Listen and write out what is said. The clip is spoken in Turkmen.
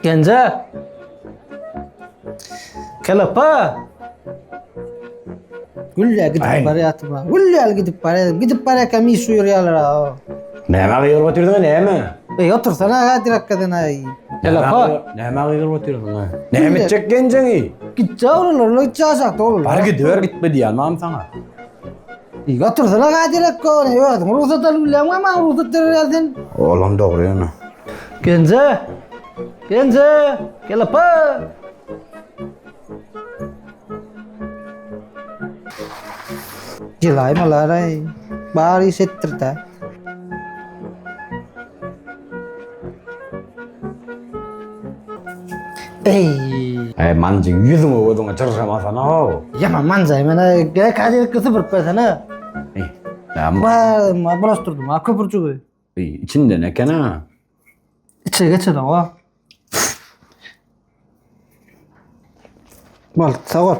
Genje! Kelapa! Gülle gidip Aý. barýardy ba. Gülle gidip barýar. Gidip barýarka mi şu ýörýärler ha. Näme gygyryp otyrdyň näme? Ey otursana ha direkkadan ay. Kelapa! Näme gygyryp otyrdyň ha? Näme etjek genjeňi? Gitjek olar, gitjek aşakda olar. Bar gidiber gitme diýýän mam saňa. Ey otursana ha direkka. Özüň rugsat alyp bilýäňmi, maňa rugsat berýär sen. Olam dogry ýöne. Genje! Genje! Kelapa! Jylaýmalar-aý. Bar iş etdir-dä. Eý. Eý, manjyň ýüzüňe gözüňe çyrşamasana-ow. Ýaman manjaý men gerek häzir süpürip bersene. Eý, näme? Bar, bulaşdyrdym ha köpürjigi. Eý, içinden eken-a. İçe geçen o. Bol, sag bol.